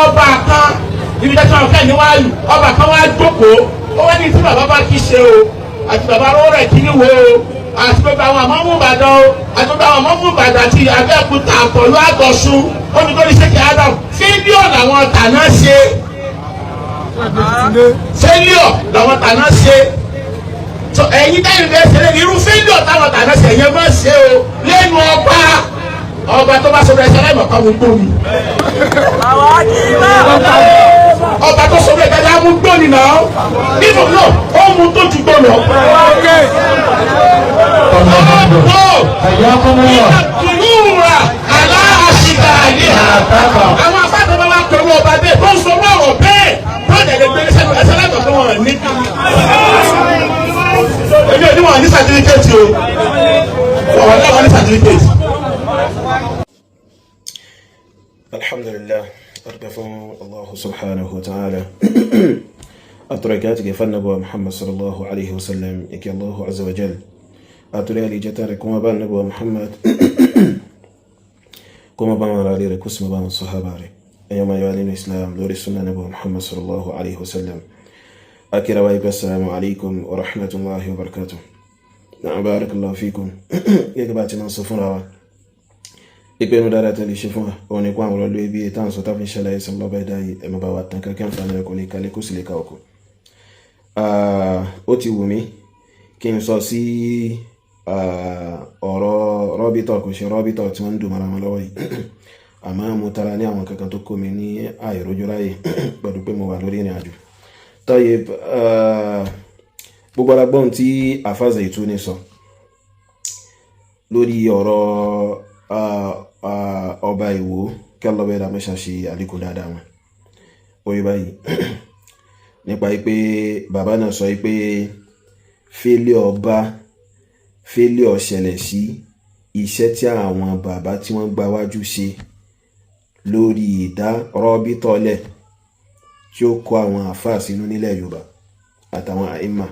Ọba kan ibi tẹ́tí wọn fẹ́ níwájú, ọba kan wá jókòó, ó wá ní tí bàbá bá kí ṣe o, àti bàbá rẹ̀ kí ni wo o, àti gbogbo àwọn àmọ́mú Ìbàdàn o, àti gbogbo àwọn àmọ́mú Ìbàdàn àti Abẹ́òkúta, àtọ̀lú àgọ̀sùn, ó ní kó ní Sheikh Adam failure làwọn tàná ṣe, failure làwọn tàná ṣe. So ẹ̀yin táyì fẹ́ ṣe lé irú failure táwọn tàná ṣe, ẹ̀yẹ má ṣe o. Lẹ́nu ọba, ọba tó bá sọ̀rọ̀ ẹ̀ṣẹ̀ aláìmọ̀ kan mú gbóni, ọba tó sọ̀rọ̀ ẹ̀ṣẹ̀ aláìmọ̀ gbóni náà nínú náà ó mú tó ju gbó lọ. Ìdúrà aláàṣìkà àyè àwọn afáàtọ̀ bá wà pẹ̀lú ọba bẹ́ẹ̀ tó ń sọ ọ̀rọ̀ bẹ́ẹ̀ tó ń dẹ̀dẹ̀ gbé ẹsẹ̀ aláìmọ̀ kan wọn ní. Èmi ò ní wọn ní certificate o, wọn ní wọn ní certificate. Alhamdulillah, arka fún Allahu subhanahu wa ta'ala. Atúrẹ̀kẹ́ ti gẹ̀fà nàbọ̀ Muhammad sallallahu alaihi wasallam, ike Allahu azza wa jal. Atúrẹ̀ alìjẹta rẹ̀ kuma bá nàbọ̀ Muhammad, kuma bá wọn rálẹ̀ rẹ̀, kó sì bá wọn sahaba rẹ̀. Ẹ̀yọ́ ma yọ nínú Islam lórí sunna nàbọ̀ Muhammad sallallahu alaihi wasallam. Akira wa ipa assalamu alaikum wa rahmatullahi wa barakatuh. Na'am, barakallahu fikum. Gẹ́gẹ́ bá ti máa sọ fúnra wa, ìpinnu dáadáa tẹ́lẹ̀ ṣe fún wa òun ni kó àwọn ọlọ́lú ibi tá à ń sọ táfi ń ṣàlàyé sọ lọ́ba ẹ̀dá yìí, ẹ̀mọ́ bá wa tán kankan àǹfààní rẹ̀ kò lè kalẹ̀ kó sì lè ka ọkọ̀. Ó ti wù mí kí n sọ sí ọ̀rọ̀ rọ́bìtọ̀ kò ṣe rọ́bìtọ̀ tí wọ́n ń dùn mọ́ra wọn lọ́wọ́ yìí, àmọ́ mo tara ní àwọn kankan tó kó mi ní àìrójúráyè pẹ̀lú pé mo wà lórí ìrìn àjò. Tọ́yẹ gbogbo alágbọ́n tí Àfáà Zaituni sọ lórí ọ̀rọ̀ ọba Ìwó, kí Allah bẹ́ẹ̀ dá mẹ́ṣà ṣe àlékún dáadáa wọn. Orí báyìí nípa pé bàbá náà sọ pé failure bá failure ṣẹlẹ̀ sí iṣẹ́ tí àwọn bàbá tí wọ́n gba wájú ṣe lórí ìdá rọ́bítọ́lẹ̀ tí ó kó àwọn àfáà sínú nílẹ̀ Yorùbá àtàwọn àìmà.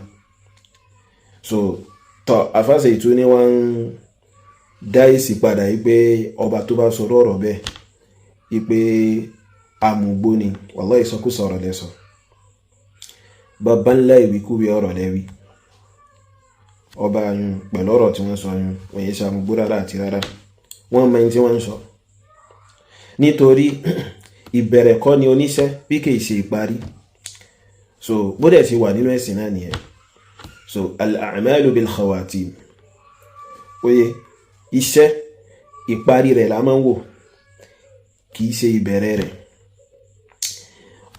So tọ́ Àfáà Zaituni wọ́n ń dá èsì padà yìí pé ọba tó bá sọ̀rọ̀ ọ̀rọ̀ bẹ́ẹ̀ yìí pé amùgbó ni. Wallahi, ìsọkúsọ ọ̀rọ̀ lẹ́sọ, bàbá ńlá ìwíkúwí ọ̀rọ̀ lẹ́wí. Ọba ayun pẹ̀lú ọ̀rọ̀ tí wọ́n sọ ayun, wọ́n yẹ ṣàmùgbó rárá àti rárá. Wọ́n mọ ẹni tí wọ́n ń sọ, nítorí ìbẹ̀rẹ̀ kọ́ ni oníṣẹ́ bí kì í ṣe ìparí. So bó dẹ̀ ṣe wà nínú ẹ̀sìn náà nìyẹn. So al-a'malu bil khawatim, oye iṣẹ́, ìparí rẹ̀ la máa ń wò, kì í ṣe ìbẹ̀rẹ̀ rẹ̀.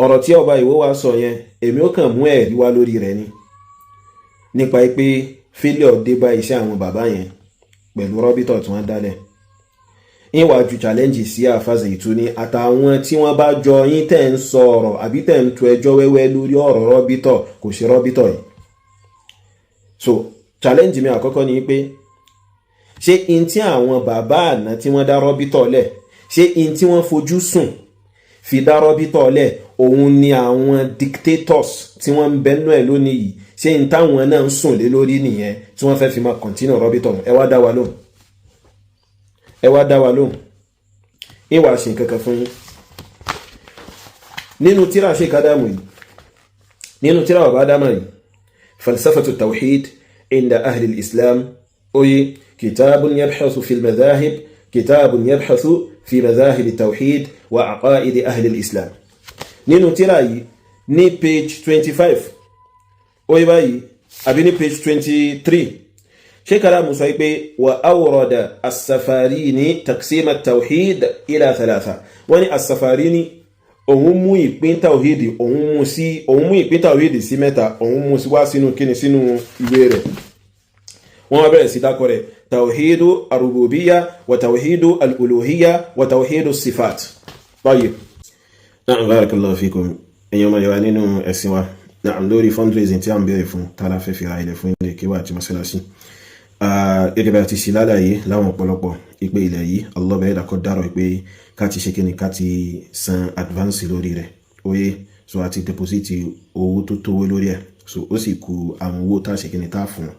Ọ̀rọ̀ tí ọba Ìwó wa sọ yẹn, èmi ó kàn mú ẹ̀rí wá lórí rẹ̀ ni nípa pé failure dé bá iṣẹ́ àwọn bàbá yẹn pẹ̀lú rọ́bítọ̀ tí wọ́n dálẹ̀. Ìwà ju challenge sí Àfáà Zaituni àtàwọn tí wọ́n bá jọ yín tẹ̀ ń sọ ọ̀rọ̀ àbí tẹ̀ ń tu ẹjọ́ wẹ́wẹ́ lórí ọ̀rọ̀ rọ́bítọ̀ kò ṣe rọ́bítọ̀ yìí. So challenge mi àkọ́kọ́ ni pé, ṣé in tí àwọn bàbá àná tí wọ́n dá rọ́bítọ̀ lẹ̀, ṣé in tí wọ́n fojú sùn fi dá rọ́bítọ̀ lẹ̀, òun ni àwọn dictators tí wọ́n ń bẹ́nu ẹ̀ lónìí yìí, ṣé in táwọn náà ń sùn lé lórí nìyẹn tí wọ́n fẹ́ fi máa continue rọ́bítọ̀? Ẹ wá dá wa lóhùn, ẹ wá dá wa lóhùn. Ìwà ṣe nǹkan kan fún yín nínú tíra Sheikh Ádámù yìí, nínú tíra bàbá Ádámù yìí, Falsafatu Tawhid inda ahli islam, oye kitabun yabhasu fi madhahib, kitabun yabhasu fi madhahib tawhid wa aqaid ahli islam. Nínú tíra yìí, ní page 25, oye báyìí, àbí ní page 23, Sheikh Ádámù sọ pé wa awrada as-Safarini taqsim at-tawhid ila thalatha. Wọ́n ní as-Safarini, òun mú ìpín tawhidi, òun mú sí, òun mú ìpín tawhidi sí mẹ́ta, òun mú sí wá sínú kíni, sínú ìwé rẹ̀. Wọ́n wá bẹ̀rẹ̀ sí dákọ̀ rẹ̀: tawhidu ar-rububiyya wa tawhidu al-uluhiyya wa tawhidu sifat. Tayyib. Na'am, barakallahu fikum. Ẹ̀yin ọmọ Yorùbá nínú ẹ̀sìn wa, na'am, lórí fundraising tí a ń béèrè fún tààrà fẹ́ fi ra ilẹ̀ fún ilé kéwà àti mọ́sálásí, gẹ́gẹ́ bí a ti ṣe lálàyé láwọn ọ̀pọ̀lọpọ̀ ìpè ilẹ̀ yìí, Allah bẹ̀rẹ̀ dàkọ́ dárọ̀ pé ká ti ṣe kíni, ká ti san advance lórí rẹ̀. Oye, so a ti deposit owó tó tówó lórí ẹ̀, so ó sì kù àwọn owó tá a ṣe kíni, tá a fún wọn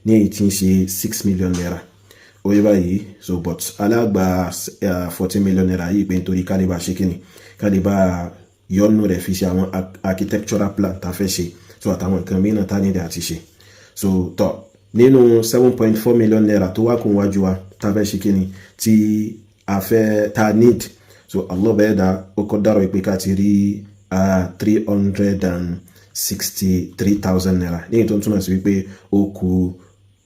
ní èyí tí ń ṣe 6 million naira. Ó yẹ báyìí. So but alágbà ₦14 million yìí pé nítorí kálíbà ṣe kíni, kálíbà yọnu rẹ̀ fi ṣe àwọn architectural plan tá a fẹ́ ṣe, so àtàwọn nǹkan mìíràn tá nídìí àti ṣe. So tọ́ nínú ₦7.4 million tó wá kún wájú wa tá a fẹ́ ṣe kíni, tí a fẹ́ tá a need, so Allah bẹ́ẹ̀ dá ó kọ́ dárò pé ká ti rí ₦363,000, ní èyí tó ń túmọ̀ sí wípé ó kù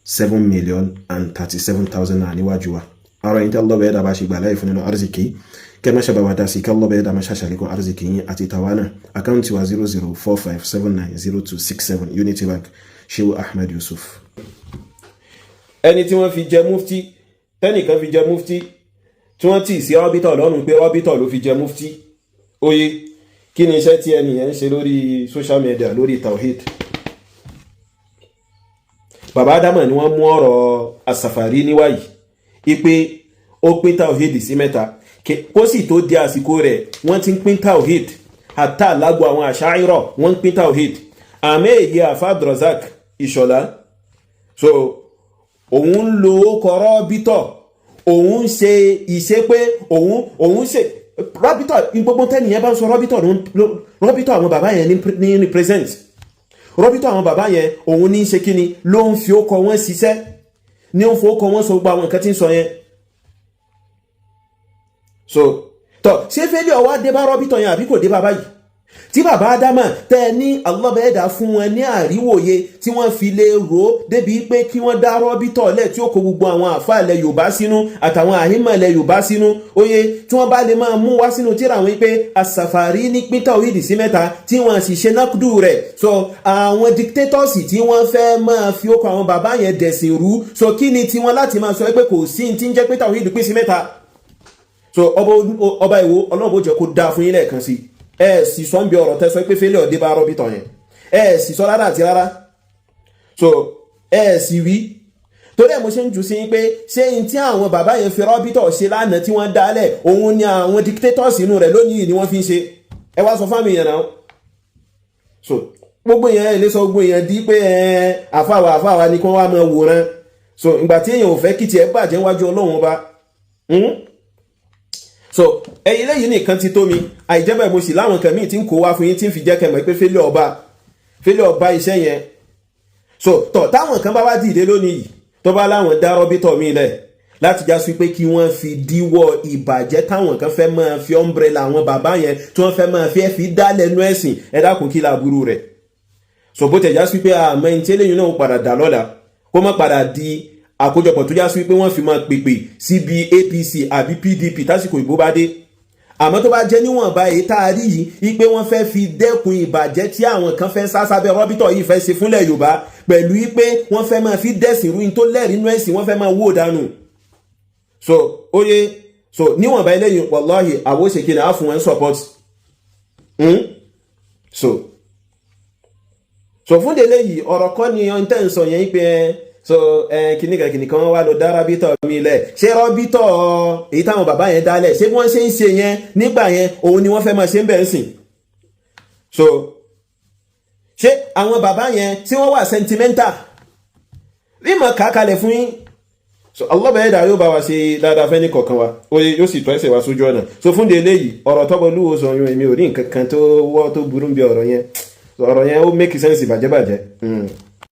₦7,037,000 níwájú wa. Ara yìí tí Allah bẹ́ẹ̀ dá bá ṣe gbà láì fún nínú arziki, kẹ́ má ṣàbàwà dá sí, kí Allah bẹ́ẹ̀ dá má ṣàṣàlékún arziki yín àti tàwa náà. Àkáǹtì wa 0045790267, Unity Bank, Shehu Ahmed Yusuf. Ẹni tí wọ́n fi jẹ mufti, tẹ́nìkan fi jẹ mufti, tí wọ́n tì sí ọ́bítọ̀ lọ́rùn pé ọ́bítọ̀ ló fi jẹ mufti, oye, kí ni iṣẹ́ tí ẹnìyẹn ń ṣe lórí social media lórí tawhid? Bàbá Ádámà ni wọ́n mú ọ̀rọ̀ àsàfàrí níwáyìí ipe ó pín tawhid sí mẹ́ta. Kó sì tó di àsìkò rẹ̀, wọ́n ti ń pín tawhid àtà lágbo àwọn àṣàírọ̀, wọ́n ń pín tawhid. Àmì èyí àfa Abdulrazak Ìṣọ̀lá, so òun ń lo kọ̀rọ̀ bítọ̀, òun ń ṣe ìṣe pé òun ṣe rọ́bítọ̀. Gbogbo tẹ́nìyẹn bá ń sọ rọ́bítọ̀, rọ́bítọ̀ àwọn bàbá yẹn ní represent rọ́bítọ̀ àwọn bàbá yẹn. Òun ní í ṣe kíni, ló ń fi ó kọ wọ́n ṣiṣẹ́, ní ó ń fi ó kọ wọ́n sọ gbogbo àwọn nǹkan tí ń sọ yẹn. So tọ ṣé fẹ́lẹ́ ọwọ́ dé bá rọ́bítọ̀ yẹn àbí kò dé bá báyìí? Tí bàbá Ádámà tẹ ní Allah fún wọn ní àríwòye tí wọ́n fi lè rò ó débi pé kí wọ́n dá rọ́bítọ̀ lẹ̀ tí ó kó gbogbo àwọn àfa ilẹ̀ Yorùbá sínú àtàwọn àhímọ̀ ilẹ̀ Yorùbá sínú, oye tí wọ́n bá lè máa mú wá sínú tíra wọn pé àsàfàrí ní pín tàwídì sí mẹ́ta, tí wọ́n sì ṣe nákúdù rẹ̀. So àwọn dictators tí wọ́n fẹ́ máa fi ó kọ àwọn bàbá yẹn dẹ̀sìn rú, so kí ni tiwọn láti máa sọ pé kò sí ti ń jẹ́ pé tàwídì pín sí mẹ́ta? So ọba ìwò, Ọlọ́run bó jẹ́ kó dáa fún yín lẹ́ẹ̀kan sí. Ẹ sì sọ ń bí ọ̀rọ̀ tẹ́ sọ pé fẹ́lẹ́ ọ̀dẹ́ bá rọ́bìtọ̀ yẹn, ẹ sì sọ rárá àti rárá. So ẹ sì wí torí ẹ mo ṣe ń jù sí pé ṣé n tí àwọn bàbá yẹn fi rọ́bìtọ̀ ṣe lánàá tí wọ́n dálẹ̀, òun ni àwọn dictators inú rẹ̀ lónìí ni wọ́n fi ń ṣe? Ẹ wá sọ fáwọn èèyàn náà. So gbogbo yẹn ẹ lè sọ gbogbo yẹn di pé ẹ àfàwà àfàwà ni kí wọ́n wá máa wòran. So ìgbà tí èèyàn ò fẹ́ kí tiẹ̀ bàjẹ́ wájú Ọlọ́run ọba. So ẹyin lẹ́yìn nìkan ti tó mi. Àìjẹ́bẹ̀, mo sì láwọn kan míì tí ń kó wá fún yín tí ń fi jẹ́ kẹmọ̀ pé fẹ́lẹ́ ọba, fẹ́lẹ́ ọba iṣẹ́ yẹn. So tọ̀ táwọn kan bá wá dìde lónìí yìí, tó bá láwọn dá rọ́bítọ̀ mi lẹ̀ láti já sí pé kí wọ́n fi díwọ́ ìbàjẹ́ táwọn kan fẹ́ máa fi umbrella àwọn bàbá yẹn tí wọ́n fẹ́ máa fi dá lẹ́nu ẹ̀sìn, ẹ dákun, kí láburú rẹ̀? So bó tẹ̀ já sí pé àmọ́ ẹni tí eléyìí náà padà dà lọ́la, kó má padà di àkójọpọ̀ tó já sí pé wọ́n fi máa pèpè síbi APC àbí PDP tásìkò ìbò bá dé. Àmọ́ tó bá jẹ́ níwọ̀nba èyí tá a rí yìí wípé wọ́n fẹ́ fi dẹ́kun ìbàjẹ́ tí àwọn kan fẹ́ sá sábẹ́ rọ́bítọ̀ yìí fẹ́ ṣe fúnlẹ̀ Yorùbá, pẹ̀lú wípé wọ́n fẹ́ máa fi dẹ́sìn rú tó lẹ́rìí inú ẹ̀sìn, wọ́n fẹ́ máa wó dànù. So oye, so níwọ̀nba eléyìí, wàláhì, àwọn òṣèké náà á fún wọn support. So fún délé yìí, ọ̀rọ̀ kọ́ ni ọ̀n tẹ́ ń sọ yẹn pé so kìnìkan kìnìkan wà lọ dá rábítọ̀ mi lẹ̀. Ṣé rọ́bítọ̀ èyí táwọn bàbá yẹn dálẹ̀, ṣé bí wọ́n ṣe ń ṣe yẹn nígbà yẹn, òun ni wọ́n fẹ́ máa ṣe ń bẹ̀ ń sìn? So ṣé àwọn bàbá yẹn tí wọ́n wà sentimental mímọ̀ kàákalẹ̀ fún yín? So Allah bẹ̀rẹ̀ dà, yóò bá wa ṣe dáadáa fẹ́ ní kọ̀ọ̀kan wa, yóò sì tọ́ ẹsẹ̀ wa sójú ọ̀nà. So fún de eléyìí, ọ̀rọ̀ tọ́gbọ́ lúwo sọ yún, èmi ò rí nǹkan kan tó wọ́ tó burú bí ọ̀rọ̀ yẹn. Ọ̀rọ̀ yẹn ó make sense bàjẹ́bàjẹ́.